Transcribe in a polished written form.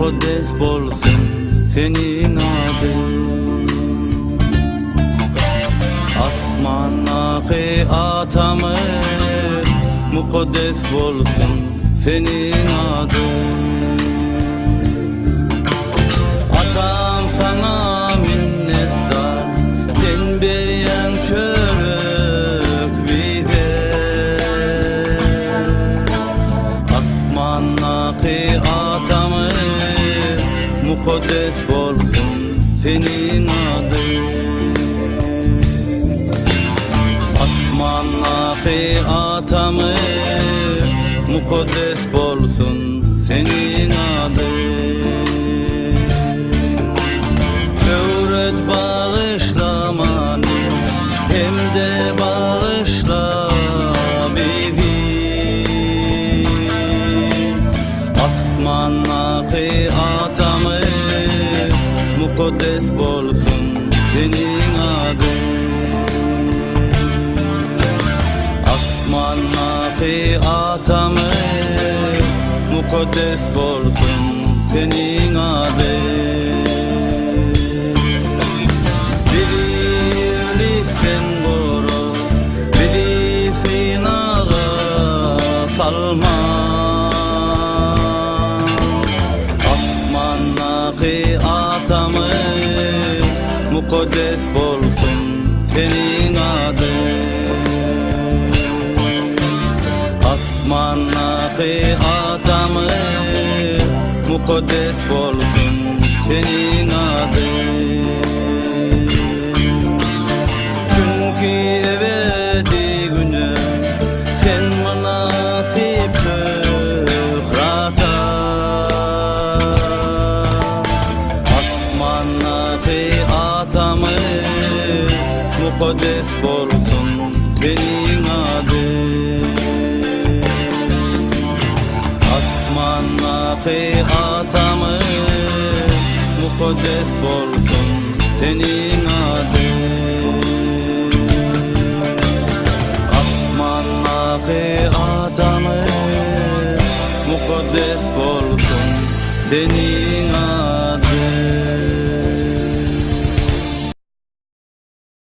Mukaddes bolsun seniň adyň. Asmandaky Atamyz, mukaddes bolsun seniň adyň. Atam saňa minnetdar, sen berýäň çörek bize. Asmandaky Atamyz, mukaddes bolsun seniň adyň. Asmandaky Atamyz, mukaddes bolsun seniň adyň. Öwret bagyşlamany hem-de bagyşla bizi. Asmandaky Atamyz, mukaddes bolsun seniň adyň. Asmandaky Atamyz, mukaddes bolsun seniň adyň. Bizi iblisden gora, bizi synaga salma. Asmandaky Atamyz, mukaddes bolsun seniň adyň. Asmandaky Atamyz, mukaddes bolsun seniň adyň. Çünki ebedi güne sen mynasyp şöhrata. Asmandaky Atamyz, mukaddes bolsun seniň adyň. Asmandaky Atamyz, mukaddes bolsun seniň.